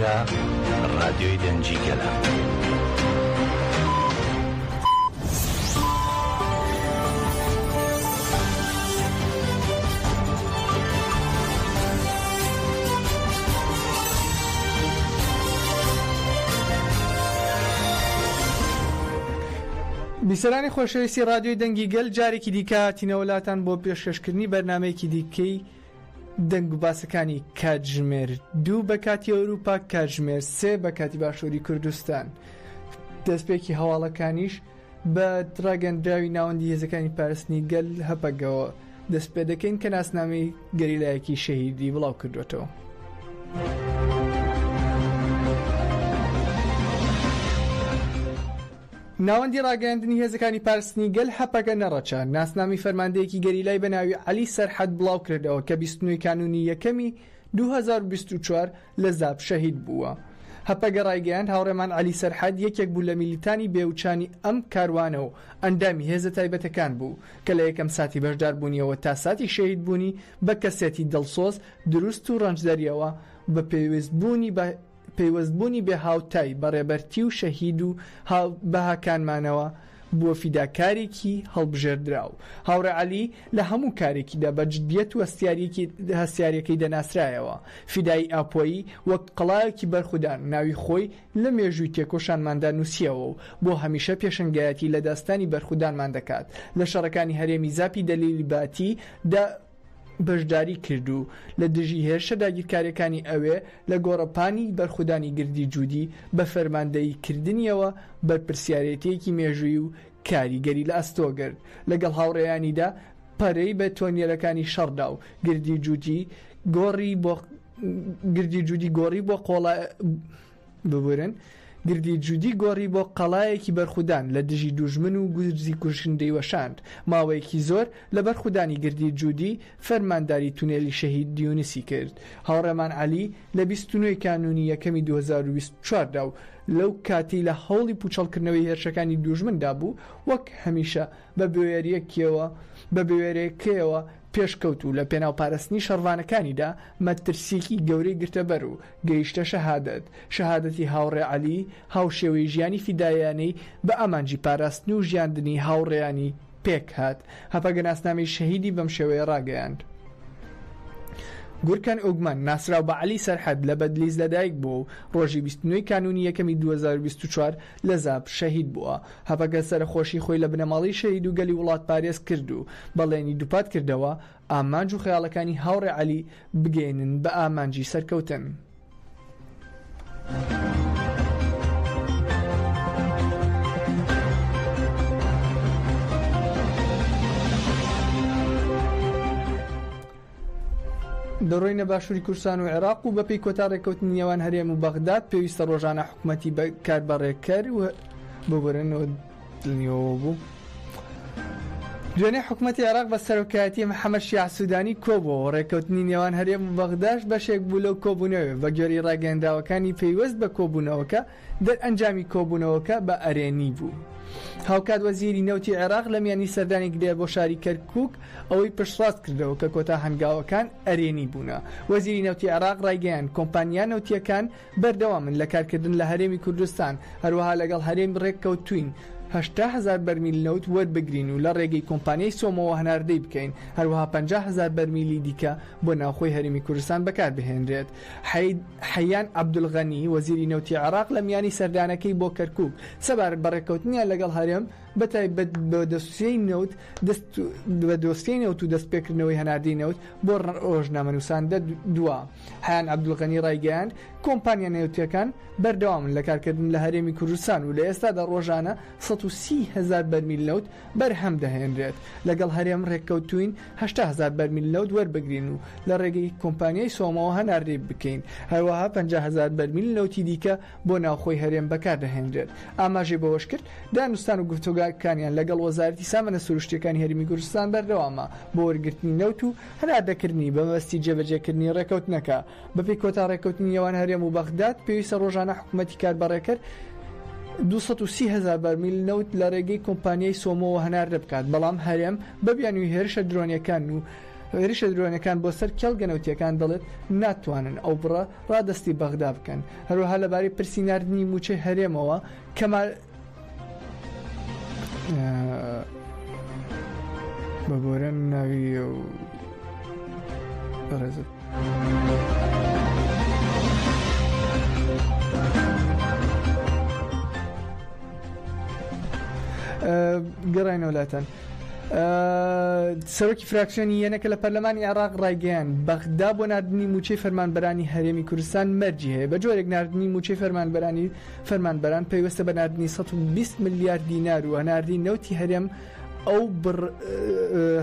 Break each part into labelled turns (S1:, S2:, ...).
S1: ئێرە ڕادیۆی دەنگی گەلە.
S2: بیسەرانی خۆشەویستی ڕادیۆی دەنگی گەل جارێکی دیکە هاتینەوە لاتان بۆ پێشکەشکردنی بەرنمەیەکی دیکەی دەنگ و باسەکانی کاتژمێر دوو بە کاتی ئەوروپا کاتژمێر سێ بە کاتی باشووری کوردستان دەستپێکی هەواڵەکانیش بە ڕاگەندراوی ناوەندی هێزەکانی پارستنی گەل هەپەگەوە دەست پێ دەکەین کە ناسنامەی گەریلایەکی شەهیدی بڵاو کردوێتەوە. ناوەندی ڕاگەیاندنی هێزەکانی پارستنی گەل هەپەگە نەڕەچە ناسنامەی فەرماندەیەکی گەریلای بە ناوی عەلی سەرحەد بڵاو کردەوە کە 29 کانوونی یەکەمی 2024 لە زاپ شەهید بووە. هەپەگە ڕایگەیاند هاوڕێمان عەلی سەرحەد یەکێک بوو لە میلیتانی بێوچانی ئەم کاروانە و ئەندامی هێزە تایبەتەکان بوو کە لە یەکەم ساتی بەشداربوونیەوە تا ساتی شەهیدبوونی بە کەسێتی دڵسۆز، دروست و ڕەنجدەریەوە بە پێویستبوونی بە پەیوەستبوونی بێ هاوتای بە ڕێبەرتی و شەهید و هاوبەهاکانمانەوە بووە فیداکارێکی هەڵبژێردراو. هاوڕێ عەلی لە هەموو کارێکیدا بە جدیەت و هەستیارییەکەی دەناسرایەوە. فیدایی ئاپۆیی وەک قەڵایەکی بەرخودان ناوی خۆی لە مێژووی تێکۆشانماندا نووسییەوە و بۆ هەمیشە پێشەنگایەتی لە داستانی بەرخودانمان دەکات. لە شەڕەکانی هەرێمی زاپی دەلیلی باتی دا بەشداری کرد و لە دژی هێرشە داگیرکارییەکانی ئەوێ لە گۆڕەپانی بەرخودانی گردی جودی بە فەرماندەیی کردنیەوە بەرپرسیارێتییەکی مێژوویی و کاریگەری لە ئەستۆ گرت. لەگەڵ هاوڕێیانیدا پەرەی بە تۆنیەلەکانی شەڕ دا و گردی جودی گۆڕی بۆ گردی جودی گۆڕی بۆ قۆڵا ببورن، گردی جودی گۆڕی بۆ قەڵایەکی بەرخودان لە دژی دوژمن و گورزی کوشندەی وەشاند. ماوەیەکی زۆر لە بەرخودانی گردی جودی فەرمانداری تونێلی شەهید یونسی کرد. هاوڕێمان عەلی لە 29 ی کانوونی یەکەمی 2024 دا و لەو کاتەی لە هەوڵی پووچەڵکردنەوەی هێرشەکانی دوژمندا بوو، وەک هەمیشە بە بوێرییەکیەوە بە بوێرێکەیەوە پێشکەوت و لە پێناو پارستنی شەڕڤانەکانیدا مەترسییەکی گەورەی گرتەبەر و گەیشتە شەهادەت. شەهادەتی هاوڕێ عەلی هاوشێوەی ژیانی فیداییانەی بە ئامانجی پاراستن و ژیاندنی هاوڕێیانی پێکهات. هەپەگە ناسنامەی شەهیدی بەم شێوەیە ڕاگەیاند. گورکەن ئوگمەن، ناسراو بە عەلی سەرحەد، لە بەدلیس لەدایک بووە و ڕۆژی 29 ی کانوونی یەکەمی 2024 لە زاپ شەهید بووە. هەپەگە سەرەخۆشی خۆی لە بنەماڵەی شەهید و گەلی وڵاتپارێز کرد و بەڵێنی دووپات کردەوە ئامانج و خەیاڵەکانی هاوڕێ عەلی بگەیەنن بە ئامانجی سەرکەوتن. دەڕۆینە باشووری کوردستان و عێراق و بەپێی کۆتا ڕێککەوتنی نێوان هەرێم و بەغداد پێویستە ڕۆژانە حکوومەتی کاربەڕێکەر و ببورن و دڵنیەوە بوو. دوێنێ حکومەتی عێراق بە سەرۆکایەتی محەمەد شیاع سودانی کۆبووەوە، ڕێککەوتنی نێوان هەرێم و بەغداش بەشێک بوو لەو کۆبوونەوەیە، بەگوێرەی ڕاگەیەنراوەکانی پەیوەست بە کۆبوونەوەکە، دەرئەنجامی کۆبوونەوەکە بە ئەرێنی بوو. هاوکات وەزیری نەوتی عێراق لە میانی سەردانێکیدا بۆ شاری کەرکوک ئەوەی پشتڕاست کردەوە کە کۆتا هەنگاوەکان ئەرێنی بوونە. وەزیری نەوتی عێراق ڕایگەیاند، کۆمپانیا نەوتییەکان بەردەوامن لە کارکردن لە هەرێمی کوردستان، هەروەها لەگەڵ هەرێم رێککەوتوین 80 هەزار بەرمیل نەوت وەربگرین و لە رێگەی کۆمپانیای سۆمۆوە هەناردەی بکەین، هەروەها 50 هەزار بەرمیلی دیکە بۆ ناوخۆی هەرێمی کوردستان بەکاربهێنرێت. حەیان عەبدولغەنی، وەزیری نەوتی عێراق لە میانی سەردانەکەی بۆ کەرکوک سەبارەت بە رێککەوتنیان لەگەڵ هەرێم بە تایبەت بە دۆسیەی نەوت بە دۆسیەی نەوت و دەستپێکردنەوەی هەناردەی نەوت بۆ ڕۆژنامەنووسان دوا. حەیان عەبدولغەنی ڕایگەیاند، کۆمپانیا نەوتییەکان بەردەوامن لە کارکردن لە هەرێمی کوردستان و لە ئێستادا ڕۆژانە 130 هەزار بەرمیل نەوت بەرهەم دەهێنرێت. لەگەڵ هەرێم ڕێککەوتووین 80 هەزار بەرمیل نەوت وەربگرین و لە ڕێگەی کۆمپانیای سۆمەوە هەناردەی بکەین، هەروەها 50 هەزار بەرمیل نەوتی دیکە بۆ ناوخۆی هەرێم بەکاردەهێنرێت. ئاماژەی بەوەشکرد، دانوستان و گفتوگۆکانیان لەگەڵ وەزارەتی سامانە سروشتییەکانی هەرێمی کوردستان بەردەوامە بۆ وەرگرتنی نەوت و هەناردەکردنی بەمەبەستی جێبەجێکردنی ڕێککەوتنەکە. بەپێی کۆتا ڕێککەوتنی نێوان هەرێم و بەغداد، پێویستە ڕۆژانە حکومەتی کاربەڕێکەر 230 هەزار بەرمیل نەوت لە ڕێگەی کۆمپانیای سۆمۆوە هەناردە بکات، بەڵام هەرێم بە بیانووی هێرشە درۆنییەکان و. هێرشە درۆنەکان بۆ سەر کێڵگە نەوتییەکان دەڵێت ناتوانن ئەو بڕە ڕادەستی بەغدا بکەن. هەروەها لەبارەی پرسی ناردنی مووچەی هەرێمەوە کەمال ببورن ناوی بەڕێزت. گەڕاینەوە لاتان. سەرۆکی فراکسیۆنی یەنەکە لە پەرلەمانی عێراق ڕایگەیاند، بەغدا بۆ ناردنی مووچەی فەرمانبەرانی هەرێمی کوردستان مەرجی هەیە، بە جۆرێک ناردنی مووچەی فەرمانبەرانی فەرمانبەران پەیوەستە بە ناردنی 120 ملیار دینار و هەناردەی نەوتی هەرێم ئەو بڕ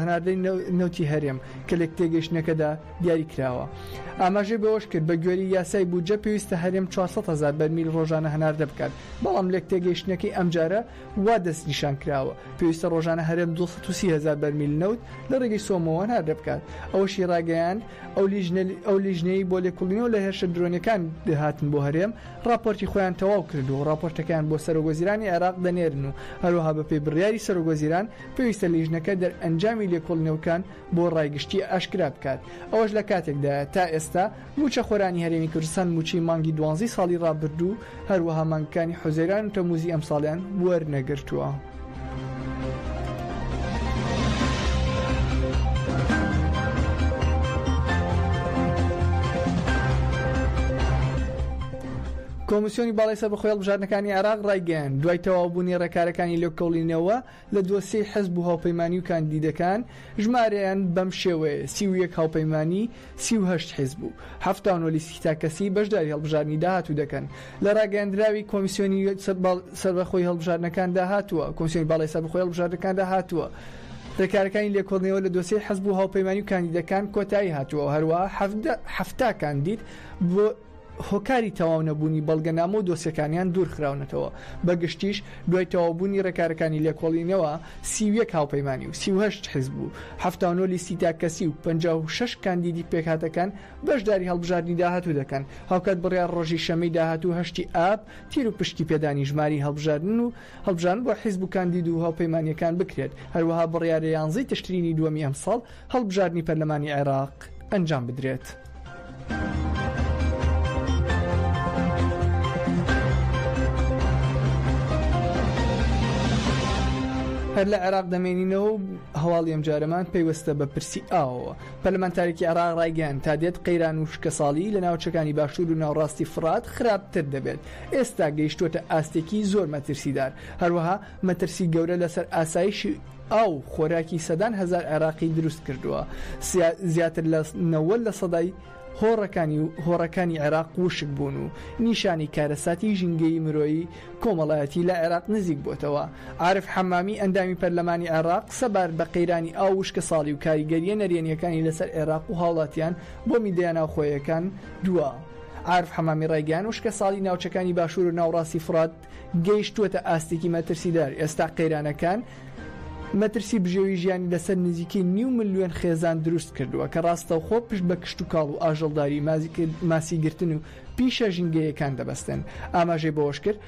S2: هەناردەی نەوتی هەرێم کە لێک تێگەیشتنەکەدا دیاری کراوە. ئاماژەی بەوەش کرد، بە گوێری یاسای بودجە پێویستە هەرێم 400 هەزار بەرمیل ڕۆژانە هەناردە بکات، بەڵام لێک تێگەیشتنەکەی ئەمجارە وا دەستنیشان کراوە، پێویستە ڕۆژانە هەرێم 230 هەزار بەرمیل نەوت لە ڕێگەی سۆمۆوە هەناردە بکات. ئەوەشی ڕاگەیاند، ئەو لیژنەی بۆ لێکوڵینەوە لە هێرشە درۆنیەکان هاتن بۆ هەرێم، ڕاپۆرتی خۆیان تەواو کردووە و ڕاپۆرتەکەیان بۆ سەرۆکوەزیرانی عێراق دەنێرن و هەروەها بەپێی بڕیاری سەرۆکوەزیران پێویستە لیژنەکە دەرئەنجامی لێکۆڵینەوکان بۆ ڕای گشتی ئاشکرا بکات. ئەوەش لە کاتێکدایە، تا ئێستا مووچەخۆرانی هەرێمی کوردستان مووچەی مانگی دوانزەی ساڵی ڕابردوو و هەروەها مانگەکانی حوزەیران و تەمووزی ئەمساڵیان وەرنەگرتووە. کۆمیسیۆنی باڵای سەربەخۆی هەڵبژاردنەکانی عێراق ڕایگەیاند، دوای تەواوبوونی ڕێکارەکانی لێکۆڵینەوە لە دۆسیەی حزب و هاوپەیمانی و کاندیدەکان، ژمارەیان بەم شێوەیە، 31 هاوپەیمانی، 38 حیزب و 79 لیستی تاککەسی بەشداری هەڵبژاردنی داهاتوو دەکەن. لە ڕاگەیەندراوی کۆمیسیۆنی سەربەخۆی هەڵبژاردنەکاندا هاتووە، کۆمیسیۆنی باڵای سەربەخۆی هەڵبژاردنەکاندا هاتووە، ڕێکارەکانی لێکۆڵینەوە لە دۆسیەی حزب و هاوپەیمانی و کاندیدەکان کۆتایی هاتووە و هەروەها 70 کاندید بۆ هۆکاری تەواو نەبوونی بەڵگەنامە و دۆسیەکانیان دوورخراونەتەوە، بە گشتیش دوای تەواوبوونی ڕێکارەکانی لێکۆڵینەوە 31 هاوپەیمانی و 38 حیزب و 79 لیستی تاککەسی و 56 کاندیدی پێکهاتەکان بەشداری هەڵبژاردنی داهاتوو دەکەن، هاوکات بڕیار ڕۆژی شەممەی داهاتوو هەشتی ئاب تیر و پشکی پێدانی ژماری هەڵبژاردن و هەڵبژاردن بۆ حیزب و کاندید و هاوپەیمانییەکان بکرێت، هەروەها بڕیارە یانزەی تشرینی دووەمی ئەمساڵ هەڵبژاردنی پەرلەمانی عێراق ئەنجام بدرێت. هەر لە عێراق دەمێنینەوە و هەواڵی ئەمجارەمان پەیوەستە بە پرسی ئاوەوە. پەرلەمانتارێکی عێراق ڕایگەیاند، تا دێت قەیران و وشکەساڵی لە ناوچەکانی باشوور و ناوەڕاستی فڕات خراپتر دەبێت، ئێستا گەیشتووەتە ئاستێکی زۆر مەترسیدار، هەروەها مەترسی گەورە لەسەر ئاسایشی ئاو و خۆراکی سەدان هەزار عێراقی دروست کردووە. زیاتر لە 90 لە سەدای هۆڕەکانی و هۆڕەکانی عێراق وشک بوون و نیشانەی کارەساتی ژینگەیی مرۆیی کۆمەڵایەتی لە عێراق نزیک بۆتەوە. عارف حەمامی ئەندامی پەرلەمانی عێراق سەبارەت بە قەیرانی ئاو و وشکەساڵی و کاریگەرییە نەرێنییەکانی لەسەر عێراق و هاوڵاتیان بۆ میدیا ناوخۆیەکان دوا. عارف حەمامی ڕایگەیاند وشکەساڵی ناوچەکانی باشوور و ناوڕاستی فوڕات گەیشتووەتە ئاستێکی مەترسیدار، ئێستا قەیرانەکان مەترسی بژێوی ژیانی لەسەر نزیکەی نیو ملیۆن خێزان دروست کردووە کە ڕاستەوخۆ پشت بە کشتوکاڵ و ئاژەڵداری، ماسیگرتن و پیشە ژینگەیەکان دەبەستن. ئاماژەی بەوەشکرد،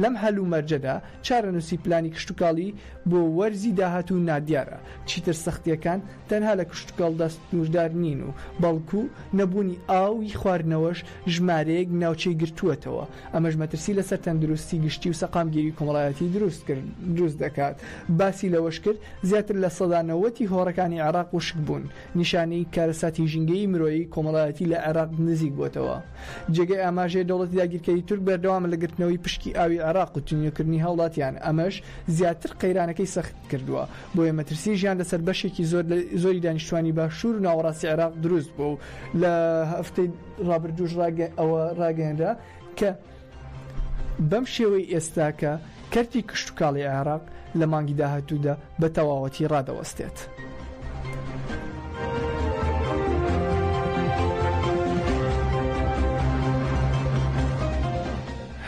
S2: لەم هەلومەرجەدا چارەنووسی پلانی کشتوکاڵی بۆ وەرزی داهاتوو نادیارە، چیتر سەختییەکان تەنها لە کشتوکاڵدا سنووردار نین و بەڵکو نەبوونی ئاوی خواردنەوەش ژمارەیەک ناوچەی گرتووەتەوە، ئەمەش مەترسی لەسەر تەندروستی گشتی و سەقامگیری کۆمەڵایەتی دروست دەکات. باسی لەوەشکرد، زیاتر لە 90% ی هۆڕەکانی عێراق وشک بوون، نیشانەی کارەساتی ژینگەیی مرۆیی کۆمەڵایەتی لە عێراق نزیک بۆتەوە. جێگەی ئاماژەیە دەوڵەتی داگیرکەری تورک بەردەوامە لە گرتنەوەی پشکی ئاوی عێراق و تینوکردنی هاوڵاتیان، ئەمەش زیاتر قەیرانەکەی سەخت کردووە، بۆیە مەترسی ژیان لەسەر بەشێکی زۆری دانیشتوانی باشوور و ناوەڕاستی عێراق دروست بووە و لە هەفتەی ڕابردووش ئەوە ڕاگەیەنرا کە بەم شێوەی ئێستاکە کەرتی کشتوکاڵی عێراق لە مانگی داهاتوودا بە تەواوەتی ڕادەوەستێت.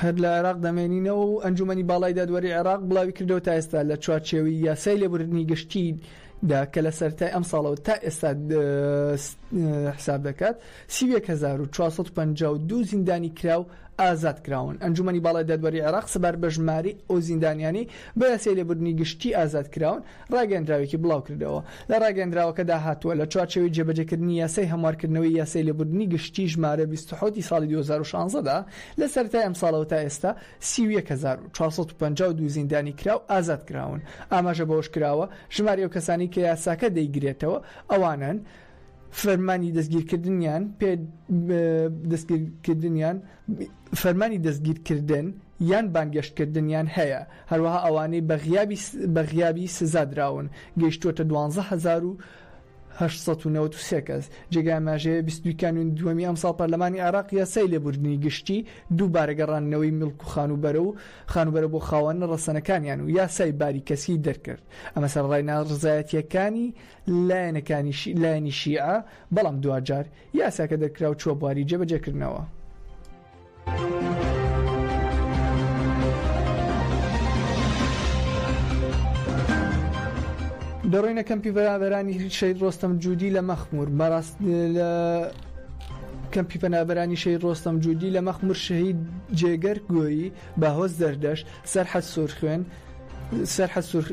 S2: هەر لە عێراق دەمێنینەوە و ئەنجومەنی باڵای دادوەری عێراق بڵاوی کردەوە تا ئێستا لە چوارچێوەی یاسای لێبوردنی گشتی دا کە لە سەرەتای ئەمساڵەوە تا ئێستا حساب دەکات 31452 زیندانی کراو ئازاد کراون. ئەنجوومەنی باڵای دادوەری عێراق سەبارەت بە ژمارەی ئەو زیندانیانەی بە یاسای لێبوردنی گشتی ئازاد کراون، ڕاگەیەندراوێکی بڵاوکردەوە. لە ڕاگەیەندراوەکەدا هاتووە، لە چوارچێوەی جێبەجێکردنی یاسای هەموارکردنەوەی یاسای لێبوردنی گشتی ژمارە 27 ی ساڵی 2016 دا، لە سەرەتای ئەمساڵەوە تا ئێستا 31452 زیندانیکراو ئازاد کراون. ئاماژە بەوەشکراوە، ژمارەی ئەو کەسانەی کە یاساکە دەیگرێتەوە ئەوانەن، فەرمانی دەستگیرکردنیان پێ دەستگیرکردنیان فەرمانی دەستگیرکردن یان بانگێشتکردنیان هەیە، هەروەها ئەوانەی بە غیابی بە غیابی سزا دراون گەیشتووەتە 12893 کەس. جێگای ئاماژەیە 22 کانوونی دووەمی ئەمساڵ پەرلەمانی عێراق یاسای لێبوردنی گشتی، دووبارە گەڕاندنەوەی میڵک و خانووبەرە و خانووبەرە بۆ خاوەنە ڕەسەنەکانیان و یاسای باری کەسیی دەرکرد. ئەمە سەرەڕای ناڕەزایەتییەکانی لایەنەکانی لایەنی شیعە، بەڵام دواجار یاساکە دەرکرا و چووە بواری جێبەجێکردنەوە. دەڕۆینە کەمپی بەرابەرانی شەهید ڕۆستەم جودی لە مەخمور مەراست لە کەمپی پەنابەرانی شەهید ڕۆستەم جودی لە مەخمور شەهید جێگەر گۆیی باهۆز زەردەشت سەرحەد سوورخوێن سەرحەد سوور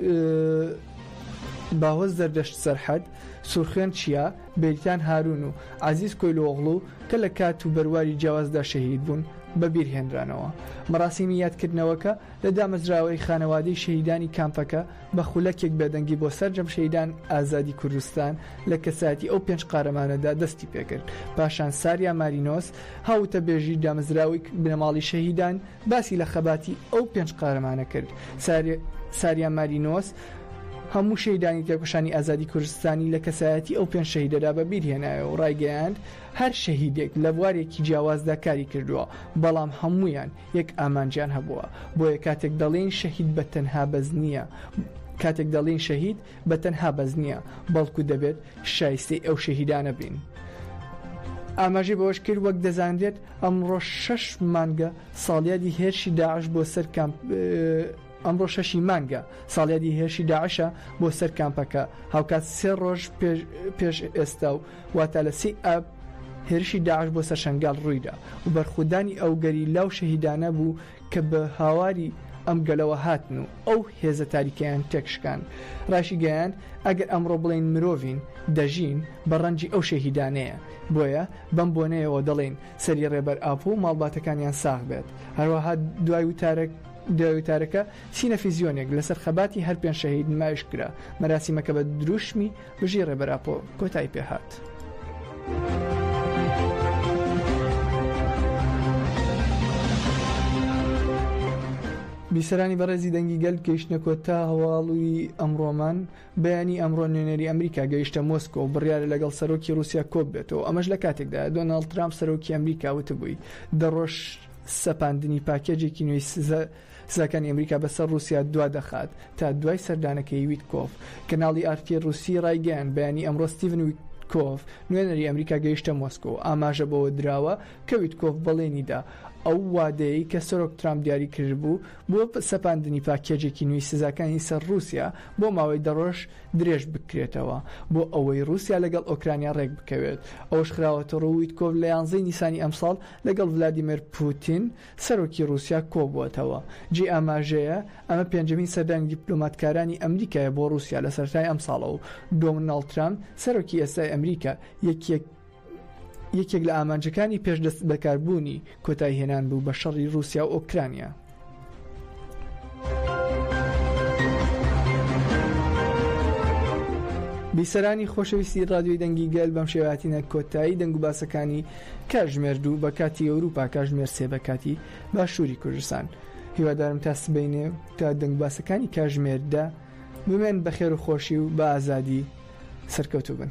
S2: باهۆز زەردەشت سەرحەد، سوورخوێن چیا، بێریتان هارون و عەزیز کۆیلۆغڵو کە لە کات و بەرواری جیاوازدا شەهید بوون، بەبیر هێنرانەوە. مەراسیمی یادکردنەوەکە لە دامەزراوەی خانەوادەی شەهیدانی کامپەکە بە خولەکێک بێدەنگی بۆ سەرجەم شەهیدان ئازادی کوردستان لە کەسایەتی ئەو پێنج قارەمانەدا دەستی پێکرد. پاشان ساریا مارینۆس، هاووتەبێژی دامەزراوەی بنەماڵی شەهیدان، باسی لە خەباتی ئەو پێنج قارەمانە کرد. ساریا مارینۆس هەموو شەهیدانی تێکۆشانی ئازادی کوردستانی لە کەسایەتی ئەو پێنج شەهیدەدا بە بیر هێنایەوە و ڕایگەیاند، هەر شەهیدێک لە بوارێکی جیاوازدا کاری کردووە، بەڵام هەموویان یەک ئامانجیان هەبووە. بۆیە کاتێک دەڵێین شەهید بە تەنها بەس نییە، کاتێک دەڵێین شەهید بە تەنها بەس نییە، بەڵکو دەبێت شایستەی ئەو شەهیدانە بین. ئاماژەی بەوەشکرد، وەک دەزانرێت ئەمڕۆ شەش مانگە ساڵیادی هێرشی داعش بۆ سەر کامپ ئەمڕۆ شەشی مانگە ساڵیادی هێرشی داعشە بۆ سەر کامپەکە، هاوکات سێ ڕۆژ پێش ئێستا و واتە لە سێی ئاب هێرشی داعش بۆ سەر شەنگال ڕوویدا و بەرخودانی ئەو گەریلا و شەهیدانە بوو کە بە هاواری ئەم گەلەوە هاتن و ئەو هێزە تاریکەیان تێکشکاند. ڕاشیگەیاند، ئەگەر ئەمڕۆ بڵێین مرۆڤین، دەژین، بە ڕەنجی ئەو شەهیدانەیە. بۆیە بەم بۆنەیەوە دەڵێین سەری ڕێبەر ئاپۆ و ماڵباتەکانیان ساغ بێت. هەروەها دوای وتارەکە سینەفیزیۆنێک لەسەر خەباتی هەر پێنج شەهید نمایش کرا. مەراسیمەکە بە دروشمی بژی ڕێبەر ئاپۆ کۆتایی پێهات. بیسەرانی بەڕێزی دەنگی گەل گەیشتنە کۆتا هەواڵی ئەمڕۆمان بەیانی ئەمڕۆ نوێنەری ئەمریکا گەیشتە مۆسکۆ و بڕیارە لەگەڵ سەرۆکی رووسیا کۆببێتەوە ئەمەش لە کاتێکدایە دۆناڵد ترامپ سەرۆکی ئەمریکا وتبووی دە ڕۆژ سەپاندنی پاکێجێکی نوێی سزاکانی ئەمریکا بەسەر ڕووسیا دوادەخات تا دوای سەردانەکەی ویتکۆف. کەناڵی ئارتی ڕووسی ڕایگەیاند، بەیانی ئەمڕۆ ستیڤن ویتکۆف، نوێنەری ئەمریکا گەیشتە مۆسکۆ. ئاماژە بەوە دراوە کە ویتکۆف بەڵێنی دا ئەو وادەیەی کە سەرۆک ترامپ دیاری کردبوو بۆ سەپاندنی پاکێجێکی نوێی سزاکانی سەر ڕووسیا بۆ ماوەی دە ڕۆژ درێژ بکرێتەوە بۆ ئەوەی ڕووسیا لەگەڵ ئۆکرانیا ڕێکبکەوێت. ئەوەش خراوەتەڕوو، ویتکۆف لە یانزەی نیسانی ئەمساڵ لەگەڵ ڤلادیمێر پوتین، سەرۆکی ڕووسیا کۆبووەتەوە. جێی ئاماژەیە، ئەمە پێنجەمین سەردانی دیپلۆماتکارانی ئەمریکایە بۆ ڕووسیا لە سەرەتای ئەمساڵەوە و دۆناڵد ترامپ، سەرۆکی ئێستای ئەمریکا، یەکێک یەکێک لە ئامانجەکانی پێش دەستبەکاربوونی، کۆتاییهێنان بوو بە شەڕی ڕووسیا و ئۆکرانیا. بیسەرانی خۆشەویستی ڕادیۆی دەنگی گەل بەم شێوە هاتینە کۆتایی دەنگ و باسەکانی کاژمێر دوو بە کاتی ئەوروپا کاژمێر سێ بە کاتی باشووری کوردستان هیوادارم تا سبەینێ تا دەنگ باسەکانی کاژمێر دە بمێن بە خێر و خۆشی و بە ئازادی سەرکەوتوو بن.